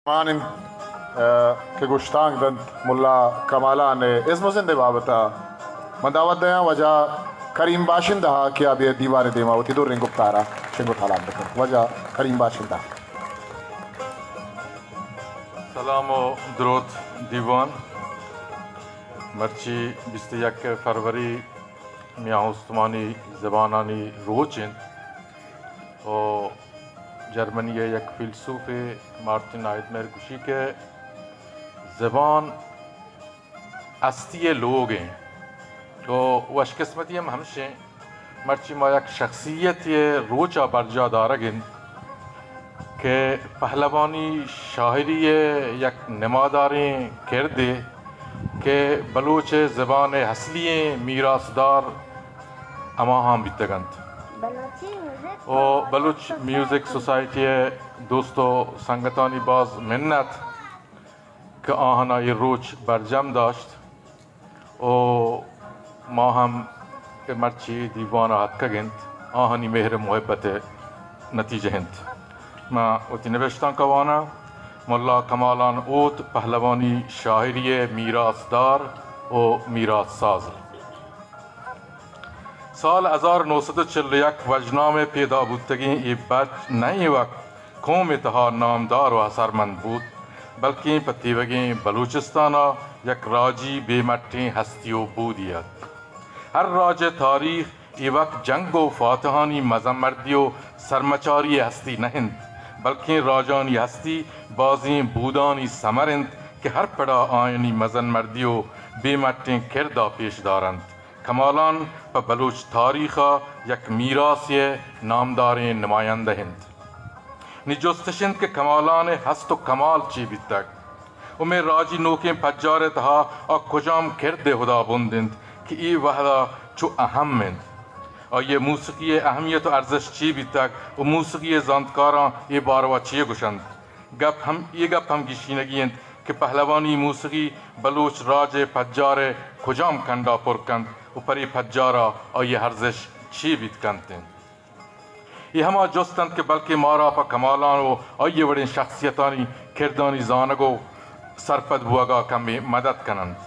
مان انت، ء، کہ گشتانک دنت ملا کمالان ء ازم و زند ء بابت ء۔ من دعوت دیاں واجہ کریم باشندہ ء کہ آ بیا دیوان ء دیما وتی دریں گپتار ء شنگ و تالان بکن۔ واجہ کریم باشندہ۔ سلام و دروت دیوان۔ مرچی بیست و یک فروری میان استمانی زبانانی روچ انت و جرمنی ء یک فیلسوفے مارتن ہائیدمر گوشی کہ زبان ہستی ء لوگ انت و وشقسمتی ہم ہمشیں مرچی ما یک شخصیتے ء روچ ء برجاہ دارگ انت کہ پہلوانی شاعری ء یک نماداریں کردے کہ بلوچ ء زبان ء اصلی ایں میراثدار ہماہاں بیتگ انت۔ و بلوچ میوزک سوسائٹی ء دوست و سنگتانی باز منت کہ آہاں اے روچ برجم داشت و ما ہم کہ مرچی دیوان ء اتکگ انت، آہانی مہر ء محبت ء نتیجہ انت۔ من وتی نبشتانک ء واناں، ملا کمالان اوت پہلوانی شاعری ء میراثدار و میراث ساز۔ سال ہزار نو سد و چل و یک وژنام ء پیدا بوتگیں اے بچ نئیں وقت قوم ء تہا نامدار و اثرمند بوت، بلکیں پہ تیوگیں بلوچستان ء یک راجی بے مٹیں ہستی و بودی ات۔ ہر راج ء تاریخ ایوک جنگ و فاتحانی مزن مردی و سرمچاری ء ہستی نہ انت، بلکیں راجانی ہستی بازیں بودانی ثمر انت کہ ہر پڑا آیانی مزن مردی و بے مٹیں کرد ء پیش دارنت۔ کمالان پہ بلوچ تاریخ ء یک میراثے ء نامداریں نمایندہ انت۔ نی جست اش انت کہ کمالان ء ہست و کمال چے بیتگ؟ و مئے راجی نوکیں پجار ء تہا آ کجام کرد ء ہدابند انت کہ اے وہد ء چو اہم انت؟ آئی ء موسیقی ء اہمیت و ارزشت چے بیتگ و موسیقی ء زانتکاراں اے باروا چے گوشنت؟ گپ ہم، اے گپ ہم گیشینگی انت کہ پہلوانی موسیقی بلوچ راج ء پجار ء کجام کنڈا پر کنت و پرے پجارا آئی ء ارزشت چے بیت کنت انت؟ اے ہما جست انت کہ بلکیں مارا پہ کمالان و آئی ء وڑیں شخصیتانی کردانی زانگ و سرپد بوہگا کمے مدد کن انت۔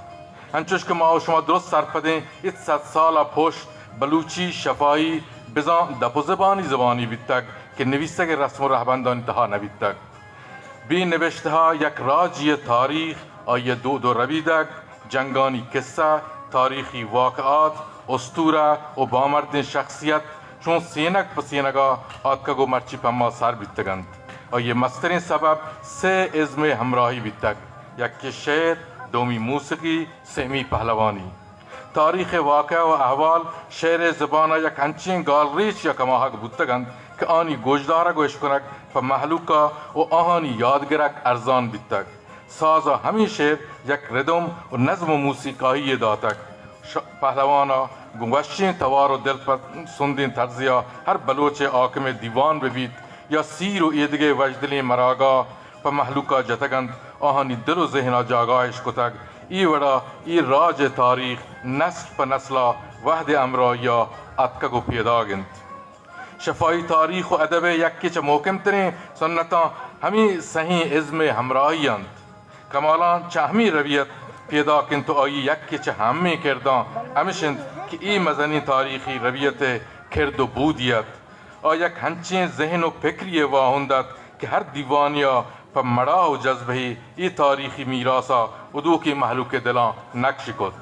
انچوش کہ ما و شما درست سرپدیں، ہچ صد سال ء پشت بلوچی شفاہی بزاں دپ و زبانی زبانی بیتگ کہ نویسگ ء رسم و رہبندانی تہا نہ بیتگ۔ بے نبشتہ ء یک راجی ء تاریخ، آئی ء دود و ربیدگ، جنگانی کسہ، تاریخی واقعات، اسطورہ و بامردیں شخصیت چون سینگ پہ سینگا آتکگ و مرچی پہ ما سر بیتگ انت۔ آئی ء مستریں سبب سئے ازم ء ہمراہی بیتگ، یکے شعر، دومی موسیقی، سیمی پہلوانی۔ تاریخ ء واقعہ و احوال شعر ء زبان ء یک انچیں گالریچ یا کماہگ بوتگ انت کہ آنی گوشدارگ و اشکنگ پہ مہلوک ء و آہانی یادگرگ ارزان بیتگ۔ ساز ء ہمے شعر یک ردم و نظم و موسیقاہی یے داتگ۔ ش-، پہلوان ء گوں وشیں توار و دلپسندیں طرزے ء ہر بلوچ ء حاکم ء دیوان بہ بیت یا سیر و ایدگہ وژدلیں مراگاہ پہ مہلوک ء جتگ انت، آہانی دل و ذہن ء جاگاہ اش کتگ۔ اے وڑ ء اے راج ء تاریخ نسل پہ نسل ء وہد ء ہمراہی ء اتکگ و پیداگ انت۔ شفاہی تاریخ و ادب ء یکے چہ محکم تریں سنتاں ہمے سہیں ازم ء ہمراہی انت۔ کمالان چہ ہمے ربیت پیداک انت و آئی یکے چہ اہمیں کرداں ہمش انت کہ اے مزنیں تاریخی ربیت ء کرد و بودی ات۔ آ یک ہنچیں ذہن و پکری ء واہند ات کہ ہر دیوانے ء پہ مڑاہ و جذبہے اے تاریخی میراث ء ہدوکیں مہلوک ء دلاں نکش کت۔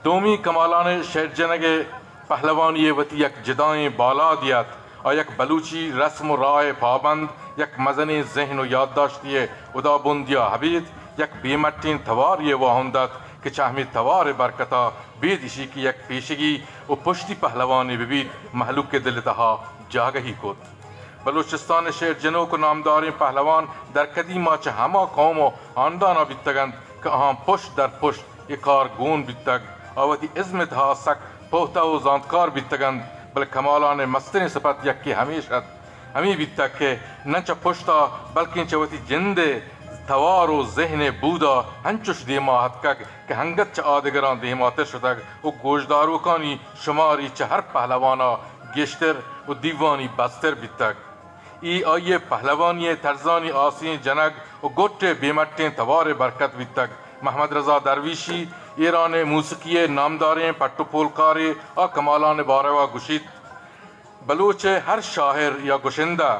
دومی کمالان ء شعر جنگ ء پہلوانی ء وتی یک جدائیں بالادے ات۔ آ یک بلوچی رسم و راہ ء پابند، یک مزنیں ذہن و یادداشتے ء ہدابندے ء ابید یک بے مٹیں توارے ء واہند ات کہ چہ ہمے توار ء برکت ء بید ایشی کہ یک پیشگی و پشتی پہلوانے بہ بیت، مہلوک ء دل ء تہا جاگہی کت۔ بلوچستان ء شعر جنوک و نامداریں پہلوان در قدیم ء چہ ہما قوم و ہاندان ء بیتگ انت کہ آہاں پشت در پشت اے کار گون بیتگ۔ آ وتی ازم ء تہا سک پہتہ و زانتکار بیتگ انت، بلے کمالان ء مستریں سپت یکے ہمیش ات، ہمے بیتگ کہ نہ چہ پشت ء بلکیں چہ وتی جند ء توار و ذہن ء بود ء انچش دیما اتکگ کہ انگت چہ آدگراں دیماتر شتگ و گوشداروکانی شماری چہ ہر پہلوان ء گیشتر و دیوانی بستر بیتگ۔ اے آئی ءِ پہلوانی ءِ طرزانی آسیں جنگ ءُ گٹ ءِ بے مٹیں توار ءِ برکت بیتگ۔ محمد رضا درویشی، ایران ءِ موسیقی ءِ نامداریں پٹ ءُ پولکارے، آ کمالان ءِ باروا گوشیت، بلوچ ءِ ہر شاعر یا گشندہ،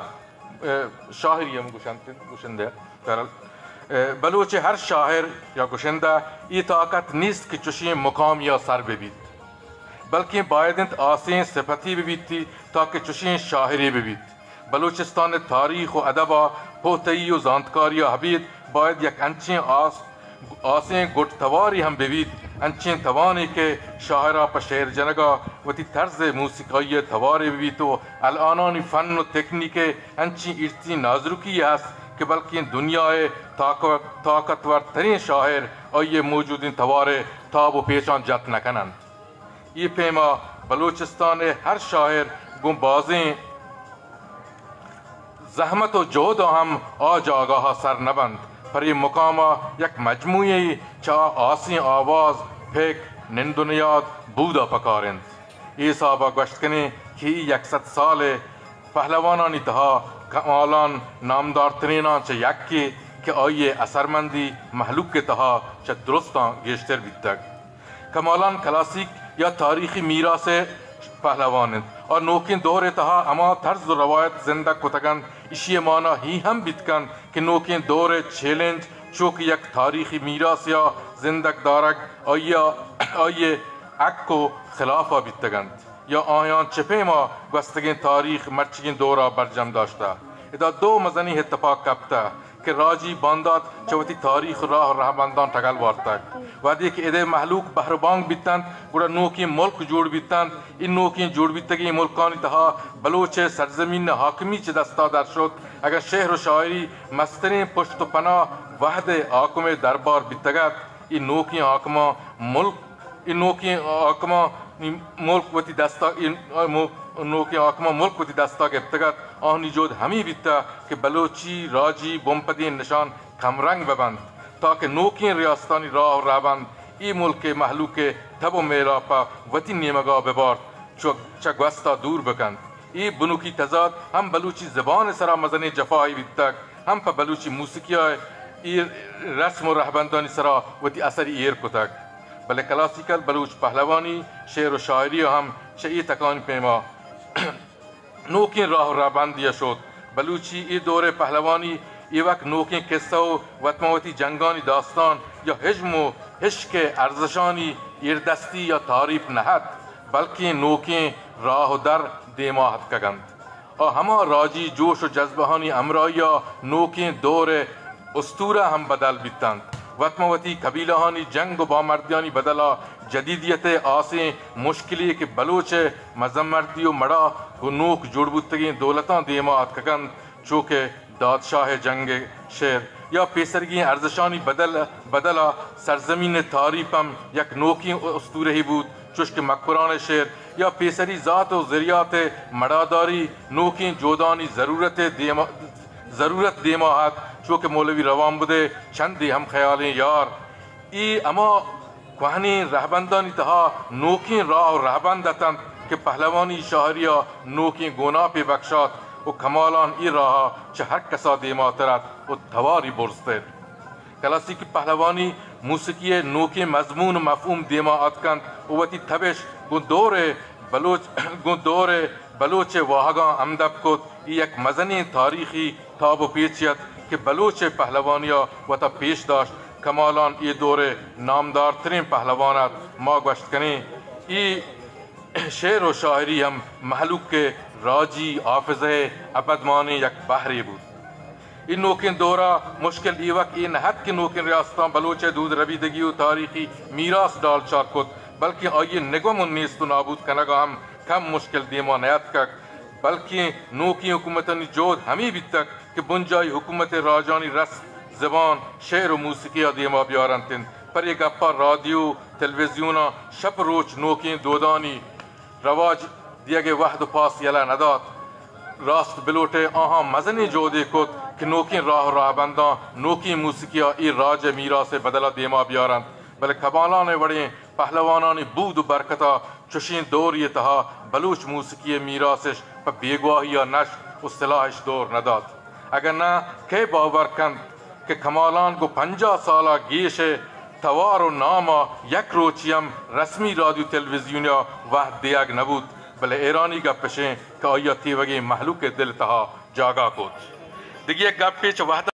اے، شاعری ہم گشنت، گشندہ، بہرحال، اے، بلوچ ءِ ہر شاعر یا گشندہ اے طاقت نیست کہ چشیں مقامیا سر بہ بیت، بلکیں باید انت آسیں صفتی بہ بیت تاکہ چشیں شاعرے بہ بیت۔ بلوچستان ءِ تاریخ ءُ ادب ءِ پوتئی ءُ زانتکاری ءَ ابید باید یک انچیں آس، آسیں گٹ توارے ہم بہ بیت، انچیں توانے کہ شاعر ءَ پہ شعر جنگ ءَ وتی طرز ءِ موسیقائی ءِ توارے بہ بیت ءُ الانانی فن ءُ تکنیک ءِ انچیں ایرتیں نازرکی است کہ بلکیں دنیا ءِ طاق، طاقتور تریں شاعر آئی ءِ موجودیں توار ءِ تاب ءُ پیچاں جت نہ کن انت۔ اے پیما بلوچستان ءِ ہر شاعر گوں بازیں زحمت ءُ جہد ءَ ہم آ جاگہ ءَ سر نہ بنت، پر اے مقام ءَ یک مجموعے چہ آ آسیں آواز، پک، نند ءُ نیاد، بود ءَ پکار انت۔ اے حساب ءَ گوشت کنیں کہ اے یک سد سال ءِ پہلوانانی تہا کمالان نامدارتریناں چہ یکے کہ آئی ءِ اثرمندی مہلوک ءِ تہا چہ درستاں گیشتر بیتگ۔ کمالان کلاسیک یا تاریخی میراث ءِ پہلوان انت۔ آ نوکیں دور ءِ تہا ہما طرز ءُ روایت زندگ کتگ انت، ایشی ءِ مانا اے ہم بیت کنت کہ نوکیں دور ءِ چیلنج چو کہ یک تاریخی میراثے ءَ زندگ دارگ آئی ءَ، آئی ءِ حق ءُ خلاف ءَ بیتگ انت۔ یا آیاں چہ پیما گوستگیں تاریخ مرچیگیں دور ءَ برجم داشتہ۔ ادا دو مزنیں اتفاق کپتہ کہ راجی باندات چہ وتی تاریخ ءُ راہ ءُ رہبنداں ٹگل وارتگ۔ وہدے کہ ادءِ مہلوک بہر ءُ بانگ بیتنت، گڑا نوکیں ملک جوڑ بیتنت۔ اے نوکیں جوڑ بیتگیں ملکانی تہا بلوچ ءِ سرزمین ءِ حاکمی چہ دست ءَ در شت، اگاں شعر ءُ شاعری مستریں پشت ءُ پناہ وہد ءِ حاکم ءِ دربار بیتگ ات، اے نوکیں حاکماں ملک، اے نوکیں حاکمانی ملک وتی دست ءَ، اے مو-، نوکیں حاکماں ملک وتی دست ءَ گپتگ ات، آہانی جہد ہمے بیتہ کہ بلوچی راجی بنپدیں نشان کمرنگ بہ بنت، تاکہ نوکیں ریاستانی راہ ءُ رہبند اے ملک ءِ مہلوک ءِ تب ءُ میل ءَ پہ وتی نیمگ ءَ بہ بارت، چو-، چہ گوست ءَ دور بہ کنت۔ اے بنکی تضاد ہم بلوچی زبان ءِ سرا مزنیں جفاہے بیتگ، ہم پہ بلوچی موسیقی ءِ اے رسم ءُ رہبندانی سرا وتی اثری ایر کتگ۔ بلے کلاسیکل بلوچ پہلوانی، شعر ءُ شاعری ءَ ہم چہ اے تکانی پیما نوکیں راہ ءُ رہبندے ءَ شت۔ بلوچی اے دور ءِ پہلوانی ایوک نوکیں کسہ ءُ وت ماں وتی جنگانی داستان یا ہژم ءُ ہشک ءِ ارزشانی ایردستی یا تعریف نہ ات، بلکیں نوکیں راہ ءُ در دیما اتکگ انت۔ آ ہما راجی جوش ءُ جذبہانی ہمراہی ءَ نوکیں دور ءِ استورہ ہم بدل بیتنت۔ وت ماں وتی قبیلہانی جنگ ءُ بامردیانی بدل ءَ جدیدیت ءِ آسیں مشکلے کہ بلوچ ءِ مزنمردی ءُ مڑا گوں نوک جوڑ بوتگیں دولتاں دیما اتکگ انت، چو کہ دادشاہ ءِ جنگ ءِ شعر یا پیسریگیں ارزشانی بدل، بدل ءَ سرزمین ءِ تعریف ہم یک نوکیں استورہے بوت، چوش کہ مکران ءِ شعر یا پیسری ذات ءُ زریات ءِ مڑاداری نوکیں جہدانی ضرورت ءِ دیما، ضرورت دیما ات، چو کہ مولوی روانبد ءِ چندے ہم خیالیں یار۔ اے ہما کوہنیں رہبندانی تہا نوکیں راہ ءُ رہبند اتنت کہ پہلوانی شاعری ءَ نوکیں گوناپے بکشات ءُ کمالان اے راہ ءَ چہ ہر کس ءَ دیماتر ات ءُ تواری برز ات۔ کلاسیکی پہلوانی موسیقی ءِ نوکیں مضمون ءُ مفہوم دیما آتکنت ءُ وتی تبش گوں دور ءِ بلوچ، گوں دور ءِ بلوچ ءِ واہگاں ہمدپ کت۔ اے یک مزنیں تاریخی تاب ءُ پیچے ات کہ بلوچ ءِ پہلوانی ءَ وت ءَ پیش داشت۔ کمالان اے دور ءِ نامدارتریں پہلوان ات۔ ما گوشت کنیں اے شعر ءُ شاعری ہم مہلوک ءِ راجی حافظہ ءِ ابدمانیں یک بہرے بوت۔ اے نوکیں دور ءَ مشکل ایوک اے نہ ات کہ نوکیں ریاستاں بلوچ ءِ دود ربیدگی ءُ تاریخی میراث ڈالچار کت، بلکیں آئی ءِ نگم ءُ نیست ءُ نابود کنگ ءَ ہم کم مشکل دیما نیاتکگ، بلکیں نوکیں حکومتانی جہد ہمے بیتگ کہ بنجاہی حکومت ءِ راجانی رسم، زبان، شعر ءُ موسیقی ءَ دیما بیارنت انت۔ پر اے گپ ءَ رادیو، تلویزیوناں شپ ءُ روچ نوکیں دودانی رواج دیگ ءِ وہد ءُ پاس یلہ نہ دات۔ راست بلوٹ ئے آہاں مزنیں جہدے کت کہ نوکیں راہ ءُ راہبنداں نوکیں موسیقی ءَ اے راج ءِ میراث ءِ بدل ءَ دیما بیارنت، بلے کمالان ءِ وڑیں پہلوانانی بود ءُ برکت ءَ چشیں دورے ءِ تہا بلوچ موسیقی ءِ میراث اش پہ بیگواہی ءَ نشت و سلاہش دور نہ دات۔ اگہ نہ، کئے باور کنت کہ کمالان گوں پنجاہ سال ء گیش ء توار و نام ء یک روچی ہم رسمی رادیو تلویزیونی ء وہد دیگ نہ بوت، بلے ایرانی گپ اش انت کہ آئی ء تیوگیں مہلوک ء دل ء تہا جاگہ کت۔ دگہ یک گپے چہ وہد